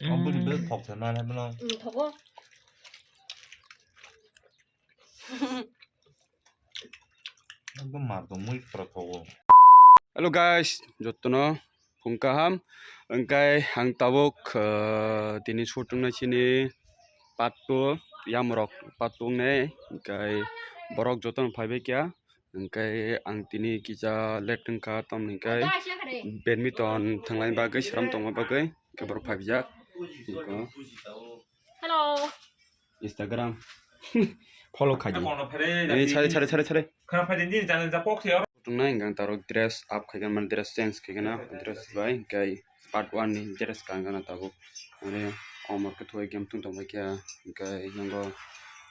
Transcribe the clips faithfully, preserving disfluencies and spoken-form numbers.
Ang bini bwswk thok se nai bono. Mm, thogo. Ekdom mar tong mui pura thogo. Hello guys, jotono phung kaham. Hwnkhe ang tabuk, ah, tini shooting nai sini part two, yamrok part two nai. Hwnkhe borok jotono phaibai kya. Hwnkhe ang tini kisa late wngkha, tamni hwnkhe badminton thwnglai bagwi, sram tongma bagwi, hwnkhe borok phaibijak. Hello. Instagram follow khaidi. Kono phere Ani jati. Chare, chare, chare, chare. Khana phere ni jana ja kok se. Tongnai hwnkhe ang taro dress up khaikha, mane dress change khaikha na, dress bai hwnkhe part one ni dress kanka na tabuk. Ani omor khe thoi game tung tongbai kha, hwnkhe yango,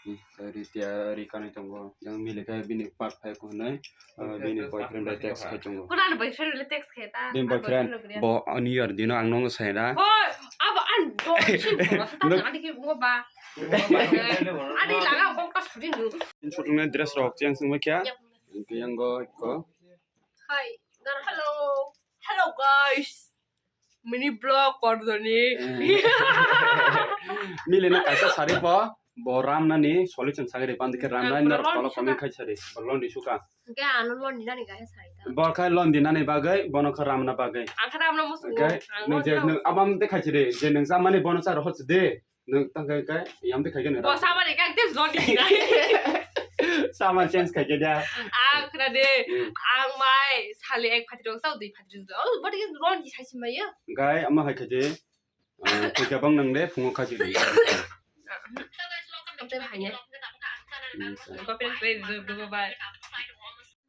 hmm, ri tiya ri kanwi tongo. Yang mile khe bini part five ko hwnwi, ah, bini boyfriend bai text khai tongo. Kuna boyfriend le text khai ta. Bini boyfriend bo ani yar dino ang nongo sai na. Hoi, abo an do chi bo ta ani ke bo ba. Ani laga ko ka suri nu. Shooting na dress rok cheng sung kya? Yep. Yang go ko. Hi. Hello. Hello guys. Mini vlog kordoni. Mile na kaisa sari po. Bo ram nani solution sagri pandi ke ram nani norok tolo comment khai sari. Bo londi suka. Ke ano londi nani ga he sari ta. Bo khai londi nani bagwi, bono kha ram na bagwi. Ang kha ram na musu. Ke nung je nung abam de khai sari, je nung samani bono sar hot de. Nung tang kai kai yam de khai ke nung. Bo samani ka de londi nai. Sama change khai ke dia. Ang khna de. Hmm. Ang mai sali ek phatri rok sao dui phatri rok. Oh, but is londi sai simai ya. Gai ama hai khai de. Ah, twi kabang nang le phungo khachi di.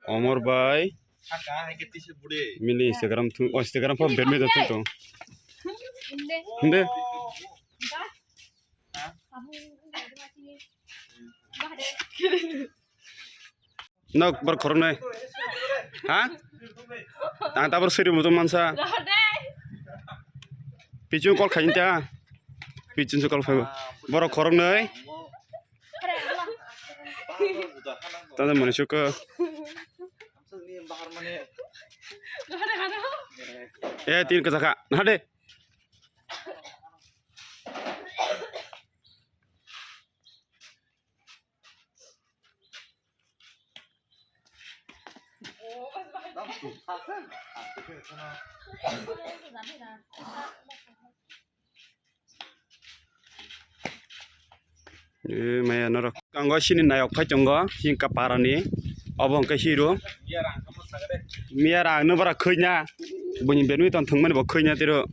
Omor bai. Mili Instagram thung, oh, Instagram pho bermi da thung tong. Hinde. Nok bar khoroknwi. Ha? Ang tabor siri muchung mansa. Pichung kol khain ta. Pichung kol phai. Borok khoroknwi. Tanda mani suka. Eh, tin kachaka. Nahade. Eh, maya norok. Ang go sini nayok phai tongo, sini ka parani. Obo hwnkhe hero. Miya rang no bara khwina. Buni badminton thwngmani bo khwina tiro.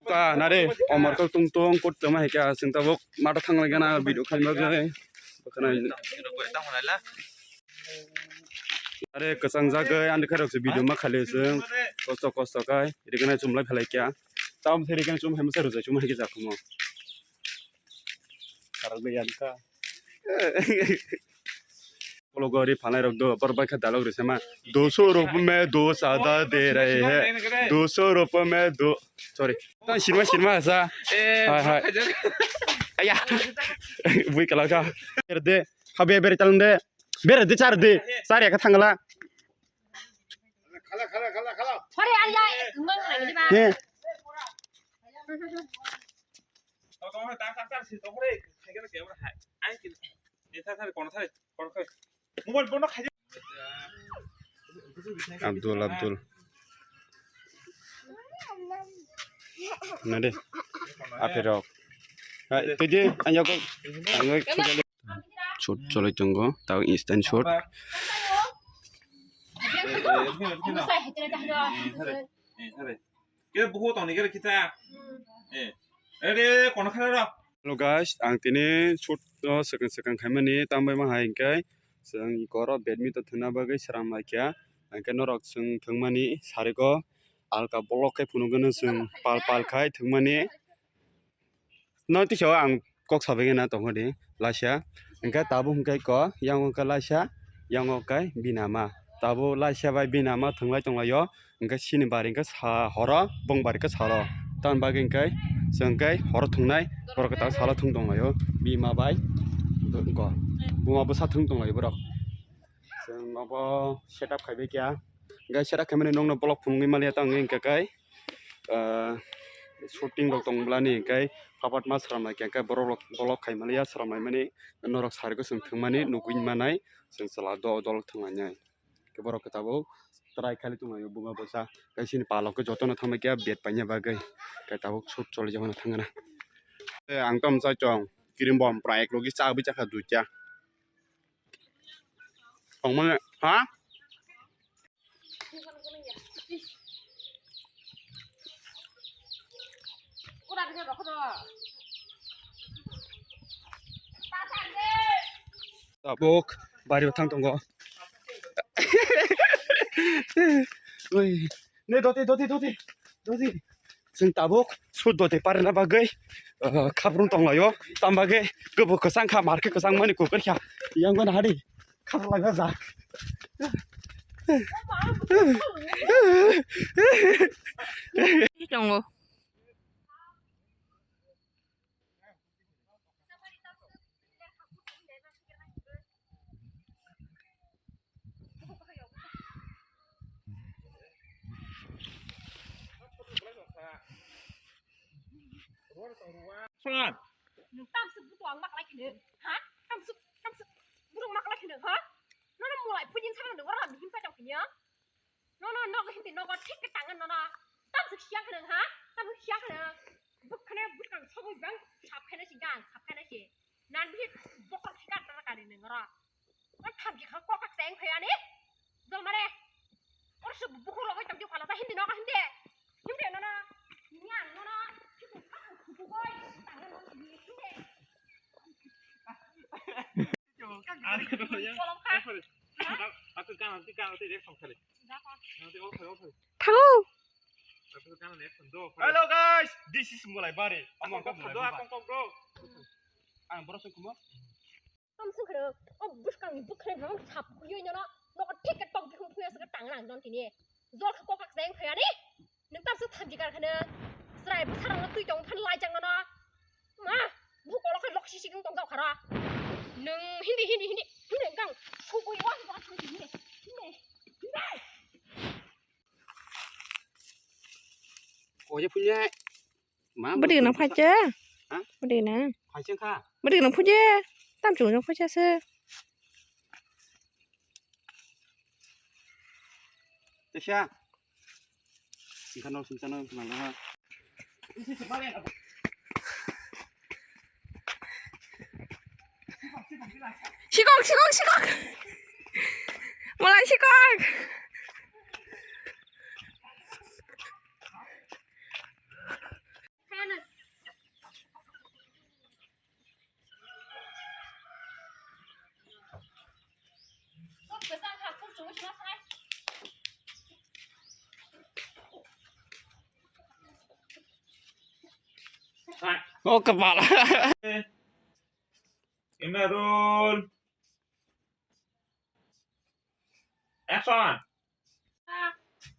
Ka nare omor kok tung tung kut tama hai ka sing tabuk mata thang lai gana video khai ma gai. Are kwchang jagai ani khairok se video ma khale se kosto kosto kai rikana chum lai phalai kya tam se rikana chum hem se rujai chum hai ke jakhumo. Sarok bai yan ka. Kolo gori phalai rok do bor bai kha dalok rese ma. दो सौ रुपये में दो सादा दे रहे हैं। दो सौ रुपये में दो, sorry. Tang sinma sinma sa. Eh, hai, hai. Aya. Bui kala ka. Bere de. Habe bere talang de. Bere de char de. Sari ka thangla. Hore, aya, mang lagi di ba. He. Mobile bono khai. Abdul, Abdul. Nade. Aphirok. Hai, tidi, anyo ko. Anyo ko. Shoot choloi tongo, tao instant shoot. Kira buhu tong ni kira kita. Eh. Eh, re, kono khara ro. Hello guys, ang tini shoot no swkang swkang khaimani tambai ma hai hwnkhe chwng ikoro badminton thwngna bagwi sram laikha. Hwnkhe norok chwng thwngmani sariko alka block khe phunukgwno chwng pal pal khai thwngmani. No tisa ang kok sabai na tongkha di laisa. Hwnkhe tabuk hwnkhe ko yang hwnkhe laisa, yang hwnkhe bini ama. Tabuk laisa bai bini ama thwnglai tonglaio. Hwnkhe sini bari hwnkhe sa horo, bong bari hwnkhe salo. Tamoni bagwi hwnkhe chwng hwnkhe horo thwngnai, borok khe tabuk salo thwng tonglaio. Bini ama bai ko buma bwsa thwng tonglaio borok. Chwng obo setup khaibai kha. Hwnkhe setup khaimani nokno block phunugwi maliya tang hwnkhe kai. Ah, Shooting rok tong bolani hwnkhe papatma sramlai khe hwnkhe borok rok bolok khai maliya sramlaimani norok sari gosong thwngmani nugwi manai chwng chwla do dol thwnglainai. Khe borok khe tabuk try khali tonglaio buma bwsa tei chini palok khe jotono thangbai khe bed paina bagwi khe tabuk shoot choli jagano thangna. Ang tamo chai chong kirim bom prai eklogi cha bwi chakha duita. Tongmani ha? Tabuk bari bo thang tongo. Oi, ne doti, doti, doti, doti. Chwng tabuk sut doti parina bagwi, ah, khabrung tonglaio. Tam bagwi kwbwi kwchang kha, market kwchang mani kukur kha. Yang mani hari khabrung laga ja. Tongo. Nwng tamswk buto ang maklai kheno, ha? Tamswk, tamswk buto maklai kheno, ha? Nono mulai pujin sakno nwng oro bihim paitong kheno. Nono nogo himti nogo thik khe tangan nono. Tamswk siya kheno, ha? Tamswk siya kheno. Bwkhane bwskang sogwi bang sap khaina si gang, sap khaina si. Nan bihik bokol thika tara kari nengro. Wan thamchi kha kokak teng phai ani. Jol mare. Or se bukhuk rogoi tongdi phala ta hindi no ka hindi. Hindi no no. Ni ang no no. Khitu kha khutu goi. Tang no no hindi. Kolom kha. Aku kan nanti kan nanti dia song kali. Nanti oh kali oh kali. Thango. Aku kan nanti song do. Hello guys, this is Mulai Bari. Amo ang kan Mulai Bari. Ang borok song kumo. Tamswk kheno, o bwskangni bwkhwnai bwlai sap khuyui nono, nogo thik khe tok bikhung phuya swkhe tang nang non tini. Jol khe kokak teng phaya ni. Nwng tamswk thamchi kar kheno, chwrai bwsarokno twi tong phan lai chang nono. Ma, bu kolok khe lok sisi kung tong jok khara. Nwng hindi, hindi, hindi, hindi kang, sugui wa, wa, hindi, hindi, hindi. Oje punya. Bwdwi nang phaikhe. Ha? Bwdwi nang. Phaikhe kha. Bwdwi nang phaikhe. Tam chung jang phaikhe se. Tesa. Singkha no singkha no nang ha. Sikok, sikok, sikok. Mulai sikok. O kapal. Camera roll. Action.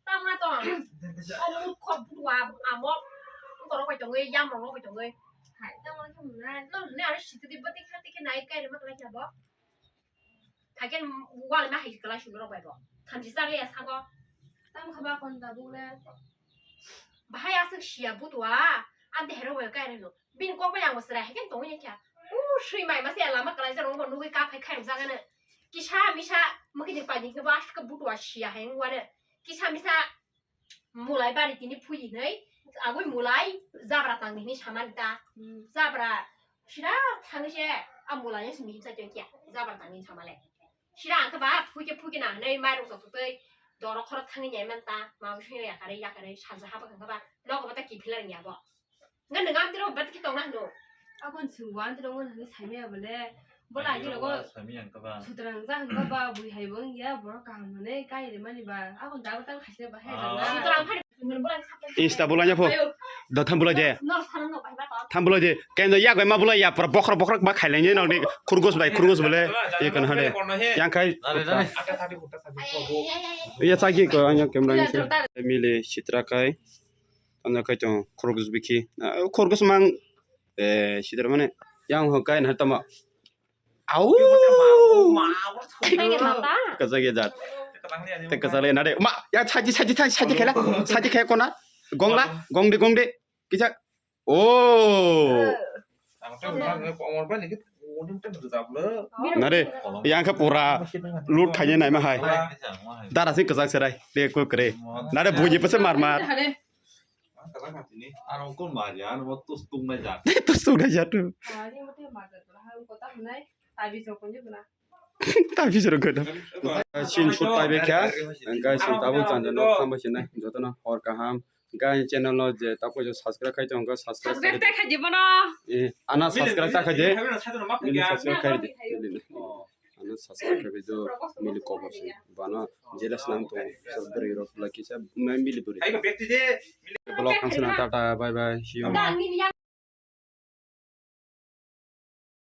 Tamna tong. O mukho budua amo. Borok bai tongwi, yam rok bai tongwi. Hai, tamna tong na. No, ne ari sitidi bati khati khe nai kai ma kala kya bo. Haikhe wal ma hai kala shu rok bai bo. Thamchi chak le sago. Tam khaba kon da bu le. Bahai aswk siya budua. Ante hero bai kai no. Bini kok bai ang bo chwrai haikhe tongwi kya. U sui mai ma se lama kala jero bo nugwi ka phai khai rok jagano. Kisa misa mukhi ni pai ni khe ba aswk budua siya hai wale. Kisa misa mulai bari tini phui hinwi agwi mulai jabra tangni hinwi samani ta. Hmm. Jabra sira thangwi se a mulai se mihim sa tong kya jabra tangni samale. Sira ang khe ba phui khe phui khe na hinwi mairung sa tutwi dorok khoro thangwi nyai man ta ma sui yakare yakare salsa haba kha ba nogo ba ta kiphila nya bo. Nga nang am tiro bat ki tong na hino. Abon sungwan tiro ngon hani saimaya bole. Bola agi logo. Sutrang ja hangka ba bui hai bong ya borok kaham hone kai re mani ba. Abon dago tang khaise ba hai. Sutrang phari. Insta bola nya pho. Da tham bola je. Tham bola je. Ken ya gai ma bola ya pura bokhro bokhro ba khailai ne nang ni khurgos bai khurgos bole. Ye kan hade. Yang kai. Ya sagi ko anya camera ni. Mile sitra kai. Tamo khe chwng khoroksa bikhi, ah, khoroksa mang, eh, sidar mane yang ho kai na tamo. Au! Kajak ya jat. Te kajak le na de. Ma, ya saji, saji, saji, saji khela, saji khe kona. Gong la, gong de, gong de. Kisa. Oh. Nare, yang khe pura loot khaina naima hai. Dara sing kwchang serai, te ko kre. Nare buji pese mar mar. Aro kon mar ya, ano tus tung na ja. Tus tung na ja tu. Ta bisoro gana. Chin shoot pai bekha. Guys, tabuk janja nok thang bai sinai. Jotono hor kaham. Guys, channel no je tabuk je subscribe khai tong, subscribe khai. Subscribe ta khai di bono. Eh, ana subscribe ta khai di. Ini subscribe khai di. Ana subscribe khai di. Mili kobor si. Bana jelas nang tong. Beri rok lagi sa mili beri. Vlog kang sina, tata, bye bye, see you.